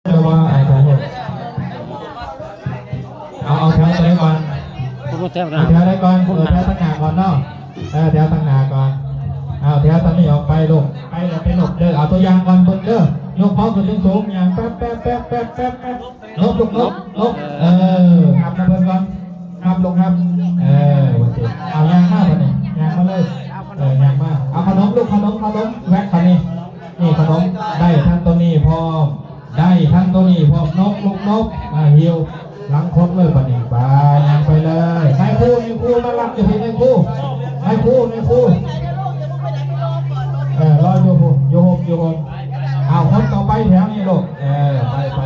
ແຕ່ວ່າ ເອົາ ເອົາແຖວໃດກ່ອນ? ຜູ້ແຖວໜ້າ ເອົາແຖວໃດກ່ອນ? ຜູ້ແຖວທາງໜ້າກ່ອນເນາະ. ເອີ ແຖວທາງໜ້າກ່ອນ. ເອົາແຖວທາງນີ້ອອກໄປລູກ ໄປແລ້ວໄປຫຼົບເດີ. ເອົາຕົວຢ່າງກ່ອນເບິ່ງເດີ. ຍົກຄໍຂຶ້ນສູງໆ ຍ່າງແປັບໆໆໆ ຫຼົບລູກ ຫຼົບ ຫຼົບ. ເອີ ເອີ ຫາບນຳເພິ່ນກ່ອນ ຫາບລູກ ຫາບ. ເອີ ວ່າຊິ ເອົາຍ່າງມາບັດນີ້ ຍ່າງມາເລີຍ. ເອີ ຍ່າງມາ. ເອົາຂະໜົມລູກ ຂະໜົມ ຂະໜົມ ແວັກເຂົ້ານີ້. ນີ້ຂະໜົມ ໄດ້ທັງໂຕນີ້ພ້ອມ ໄດ້ທັງໂຕນີ້ພ້ອມ. ນົບລູກ ນົບ. ອ່າ ຫິ້ວຫຼັງຄົນເລີຍບັດນີ້. ໄປ ຍ່າງໄປເລີຍ. ນາຍຄູ ນາຍຄູ ມາຮັບຢູ່ພີ້ ນາຍຄູ ນາຍຄູ ນາຍຄູ. ເອີ ລໍຢູ່ພຸ້ນ ຢູ່ຮົ່ມ ຢູ່ຮົ່ມ. ເອົາ ຄົນຕໍ່ໄປແຖວນີ້ລູກ. ເອີ ໄປ ໄປ.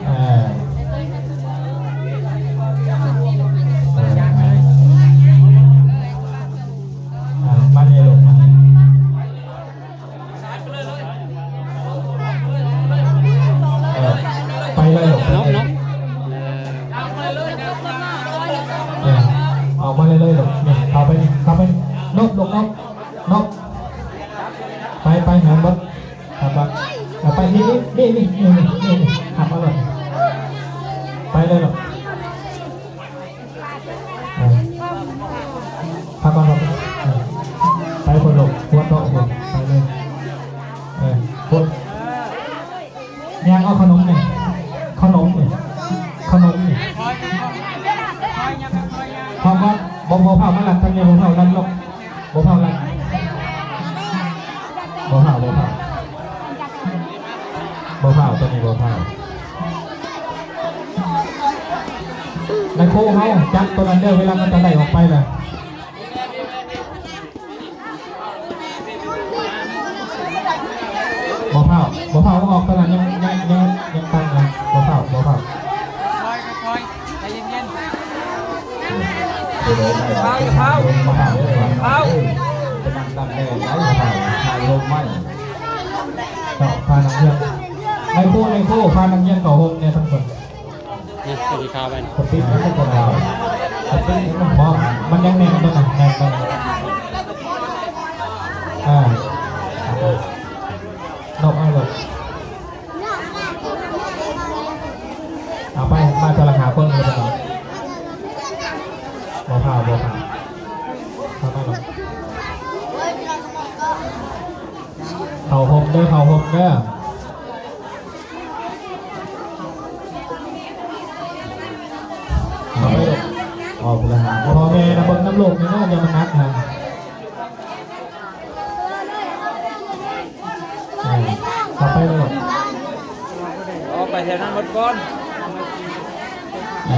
ເອີ ເອີ ມານີ້ລູກ ມານີ້. ເອີ ໄປເລີຍລູກ ໄປເລີຍ. ເອີ ອອກມາເລີຍໆລູກ. ນີ້ ເຂົ້າໄປນີ້ ເຂົ້າໄປນີ້. ນົບລູກ ນົບ ນົບ. ໄປ ໄປ ຫາເບິ່ງ ຫາເບິ່ງ. ເອົາໄປ ນີ້ ນີ້ ນີ້ ຫາມາເລີຍ. ໄປເລີຍລູກ. ເອີ ພາກ່ອນລູກ. ເອີ ໄປພຸ້ນລູກ ຫົວໂຕະພຸ້ນ ໄປເລີຍ. ເອີ ພຸ້ນ ຍ່າງເອົາຂະໜົມນີ້ ຂະໜົມນີ້ ຂະໜົມນີ້. ພາກ່ອນ ບໍ່ ບໍ່ພາມາລັດທາງນີ້ ບໍ່ພາລັດລູກ. ບໍ່ພາວລະ ບໍ່ພາວ ບໍ່ພາວ ບໍ່ພາວ ໂຕນີ້ບໍ່ພາວ. ນາຍຄູເຮົາຈັບໂຕນັ້ນເດີ ເວລາມັນຈະໄລ່ອອກໄປລະ. ບໍ່ພາວ ບໍ່ພາວ ອອກໂຕນັ້ນ ຍັງ ຍັງ ຍັງ ຍັງຕັ້ງນະ. ບໍ່ພາວ ບໍ່ພາວ. ເອົາ ຢ່າພາວ ພາວ ພານັກຮຽນ ໄອ້ໂຮມໄມ້ ເນາະ ພານັກຮຽນ ໄອ້ຄູ ໄອ້ຄູ ພານັກຮຽນເຂົ້າໂຮມແດ່ທັງຄົນ. ນີ້ ຊິພາໄປ ກະປິດ ກະປິດ ບໍ່ ມັນຍັງແໜ້ນຕົວນັ້ນ ແໜ້ນຕົວນັ້ນ. ອ່າ ນົບເອົາໂລດ. ເອົາໄປ ມາເທື່ອລະຫ້າຄົນກໍໄດ້. ບໍ່ພາວ ບໍ່ພາວ ເຂົ້າມາໂລດ. ເຂົ້າໂຮມເດີ ເຂົ້າໂຮມເດີ. ເຂົ້າໄປໂລດ. ອອກລະຫ້າ ພໍ່ແມ່ນະ ເບິ່ງນຳລູກນີ້ເດີ ຢ່າມາໜັກນະ. ເອີ ເຂົ້າໄປໂລດ. ອອກໄປແຖວນັ້ນໝົດກ່ອນ. ເອີ